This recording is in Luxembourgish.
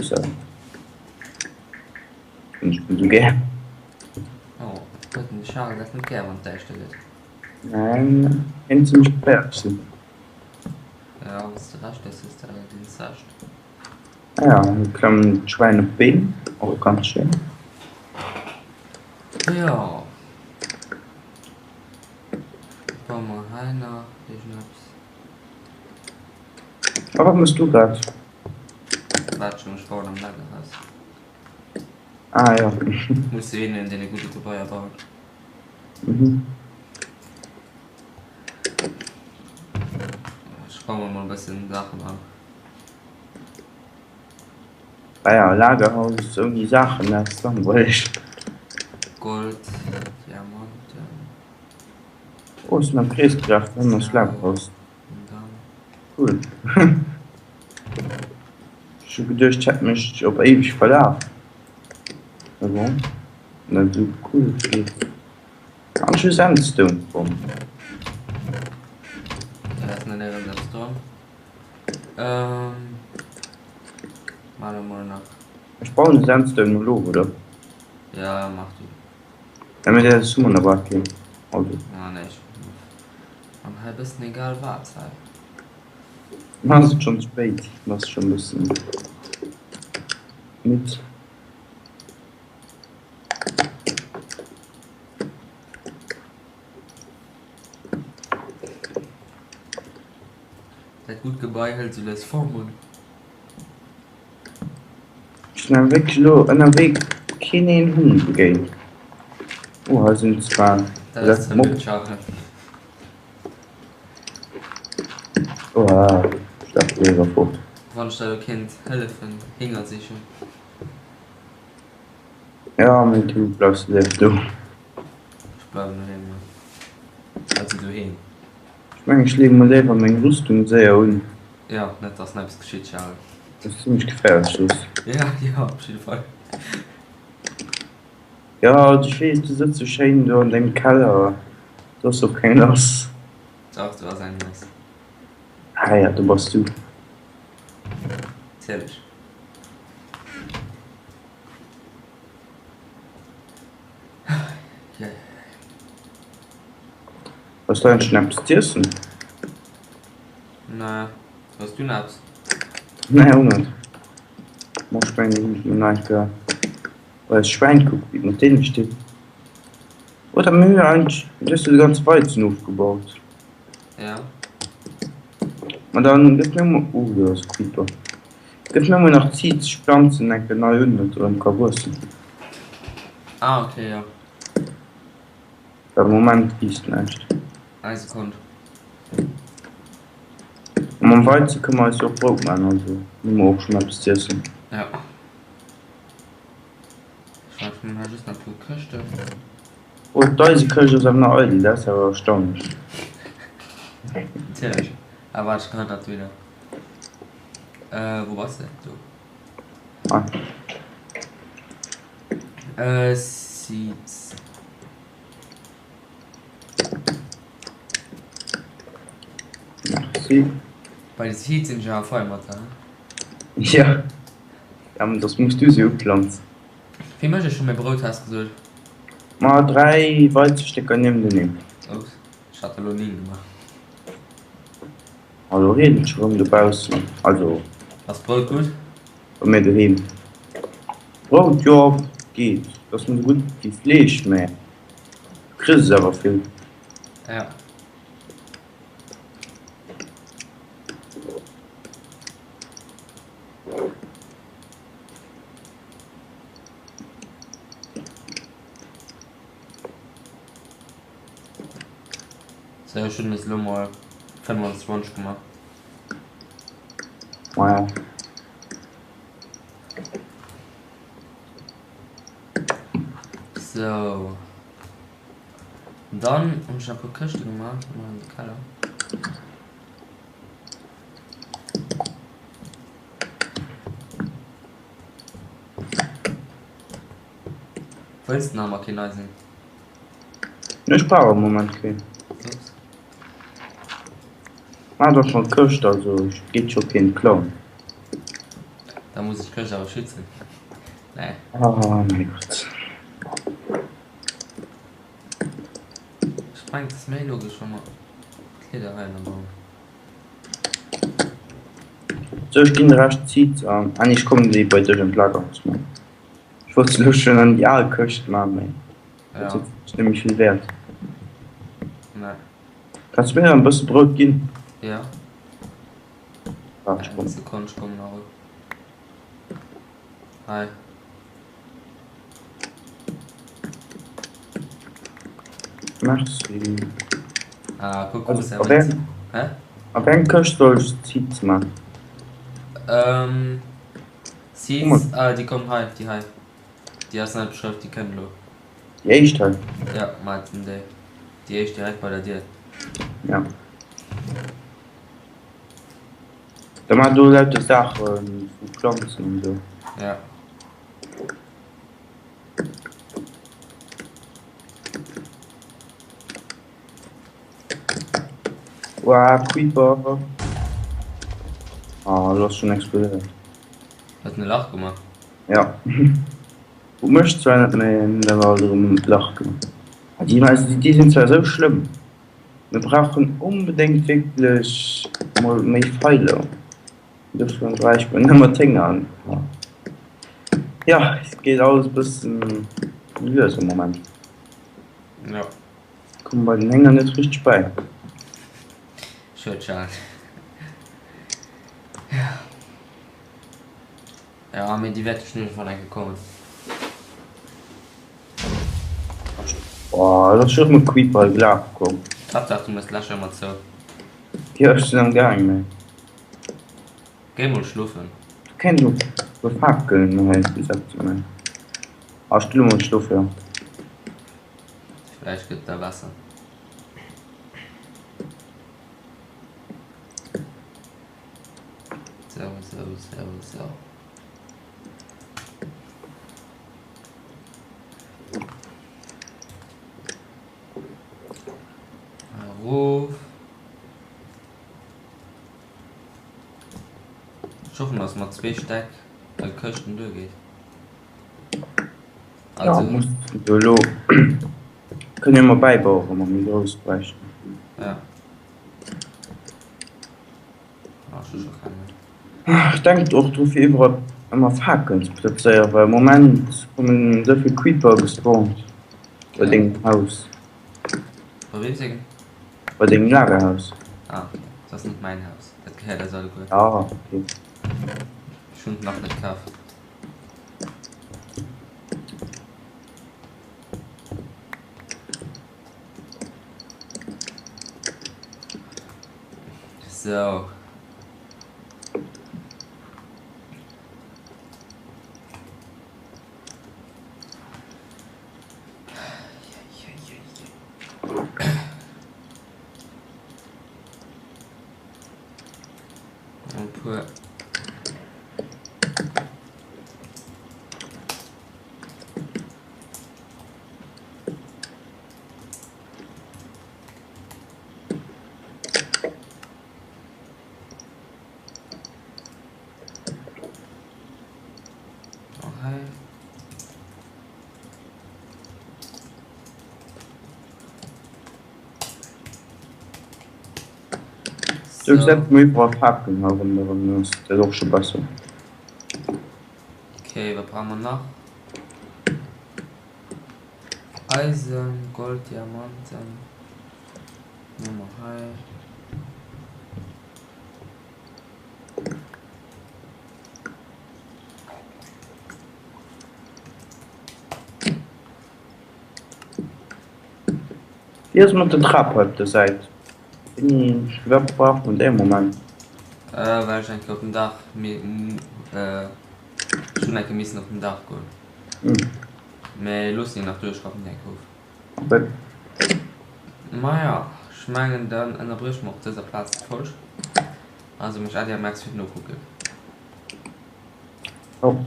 Sal. Hunn ech net sou gär. Oh, huet den Charel dat net gär wann et däischter gëtt? Neen, kéint zimmlech geféierlech sinn. Ja, hues de Recht, das hues de allerdings Recht. Ah ja, hei klammen d'Schwäin op d'Beem, och ganz schéin. Jo. Baue mer hei nach iergendeppes. A wat mëss du grad? Waart schon, ech bauen am Lagerhaus. Ah ja. Muss jo een hunn, deen e gudde Gebaier baut. Mhm. Ech raume mol e bëssen Saachen an. Ah ja, Lagerhaus ouni Saachen, dat ass langweileg. Gold, Diamanten. Oh, ech sinn am Krees gelaf, do hannen ass Lagerhaus. Cool. Ech hu geduecht, ech hätt mech op éiweg verlaf. Mais bon, net esou cool geet. An ech hu Sandstone fonnt. Dat ass net éieren Sandstone. Ähm, male mol nach. Ech bauen de Sandstone mol of, oder? Ja, mach du. Ja, mee dat hu mer nach bal keen. Also. Ah, nee, ech man hei bëssen egal wat hei. Dann ass et schonn spéit, dann ass schonn e bëssen midd. Dat gutt Gebai hëlt sou lues Form un. Ech sinn awer wierklech elo ënnerwee keen een Hunn begéint. Oh hei sinn zwar Dat ass ze blöd, Charel. Oha, ech dacht dee wär fort. Wann ech der elo kéint hëllefen Hinger sichen. Ja, mee du bleifs léif do. Ech bleiwen doheem, jo. Also doheem. Ech mengen ech leeë mol léiwer meng Rüstung séier un. Jo, net dass nach eppes geschitt, Charel. Dat ass zimmlech geféierlech soss. Ja, jo, op jidde Fall. Jo, also ech weess, du sëtz sou schéin do an dengem Keller, do ass och keng lass. Dach, do ass eng lass. Ah ja, do bass du. Natierlech. Hues du eigentlech nach eppes z'iessen? Nee. Hues du nach eppes? Nee, och net. Ma ech mengen, hunn ech mol nach eng Kéier bei eist Schwäin kucke wéi et mat deene steet. Oder mir hunn jo eigentlech, du hues jo de ganze Weizen ofgebaut. Ja. Ma dann gëff mir mol, oh do ass e Creeper. Gëff mir mol nach Ziit, ech planzen eng Kéier nei un, datt erëm ka wuessen. Ah, okay, jo. Well am Moment wiisst näischt. Eng Sekonn. A mam Weize kënne mer eis jo och Brout maachen, also hu mer och schonn eppes z'iessen. Ja. Ech maachen mir hei just nach e puer Këschten. Oh, d'Eisekëscht ass awer nach eidel, dat ass awer erstaunlech. Natierlech. Ah, waart, ech kann dat wieder. Äh, wou bass de? Do. Ah. Äh, Seeds. Merci. Bei de Seeds sinn ech awer fein mat der, ne? Ja. Ja, mä dass muss du se uplanzen. Wéi mécht ech scho méi Brout has gesot? Ma 3 Weizestécker niewenteneen. Oups, ech hat elo 9 gemaach. Ma lo reent et scho rëm dobaussen, also. Ass d'Brout gutt? Bei mir doheem. Brout, jo, geet. Et ass net esou gutt wéi Fleesch, mä du kriss es awer vill. Ja. Sou, ech hunn es elo mol 25 gemaach. Wow. Sou. Dann hunn ech nach e puer Këschte gemaach an de Keller. Wëlls de nach emol keen Eisen? Ech brauch am Moment keen. Ups. Maach doch schon Këscht, also geet scho keen klauen. Da muss ech d'Këscht awer schützen. Nee. Oh mäi Gott. Ech mengen et ass méi logesch wa mer d'Kleeder hei ënnerbauen. Sou ech ginn de Rescht Seeds an. Ah nee ech kommen déi bei dech an d'Lagerhaus man. Ech wollt se elo schon an déi al Këscht man, mee dat Ja. ass net méi vill wäert. Nee. Kanns du mir nach e bësse Brout ginn? Ja. Waart ech Eng kommen. Sekonn, ech kommen nach erop. Hei. Merci. Ah, kuck, Also, muss op eng, Hä? op eng Këscht soll ech Seeds man? Ähm, Seeds, ah, déi kommen hei, déi hei. Déi ass net beschrëft, déi kënnt elo. Déi éischt hei? Ja, ma et sinn déi. Déi éischt direkt bei der Dier. Ja. Da mar do lauter Saache vu Planzen an esou. Ja. Wow, Creeper. Ah, lo ass schon explodéiert. Huet en e Lach gemaach? Ja. Gutt mécht zwar net, mee en huet awer alt erëm e Lach gemaach. Ah, déi, also déi sinn zwar esou schlëmm. Mir brauchen onbedéngt wierklech mol méi Feiler. Dofir bräicht mer nëmmer d'Hénger. Jo, et geet alles e bëssen lues am Moment. Jo. Komme bei den Hénger net richteg bäi. Schued, schad. Jo. Jo, mee déi wäerte schonn iergendwann eng Kéier kommen. Oh, et ass scho rëm e Creeper hei gelaf komm. Haaptsaach du mëss d'Lächer ëmmer zou. Jo, ech sinn am gaang, mä. Géi mol schlofen. Du kenns och puer Fakelen hei setzen, mä. Ah, ech gi lo mol schlofen, jo. Vläicht gëtt et da besser. Sou, sou, sou, sou. Erof. Ech hoffen, dass mat zwee Stäck bei Këschten duergeet. Ja, Also, muss jo elo kënne jo mer bäibauen, wa mer méi grouss bräichten. ja. Ah, ech hu scho keng méi. Denkt och dru fir iwwerall ëmmer Fakelen ze plazéieren, well am Moment kommen esou vill Creeper gespawnt bei Ja. dengem Haus. Bei wem sengem? Bei dengem Lagerhaus. Ah, okay. Dat ass net mäin Haus. Dat gehéiert eis alleguer. Ah, okay. Ech hunn et nach net kaf. Sou. E puer. Okay. Du So. setz mir iwwerall Fakelen hei ronderëm, dann ass dat och scho besser. Okay, wat brauche mer nach? Eisen, Gold, Diamanten. Hu mer hei. Wéi ass mat der Trap hei op der Säit? Wéini, wat brauch mer déi am Moment? Äh, well ech eng Kéier op den Daach, äh, ech hunn eng Kéier missen op den Daach goen. Mä looss déi nach duerch, rappen déi eng Kéier of. Okay. Maja, ech mengen dann ënnerbrieche mer op dëser Plaz d'Folg. Also mech Äddi a Max fir d'Nokucken. Ciao.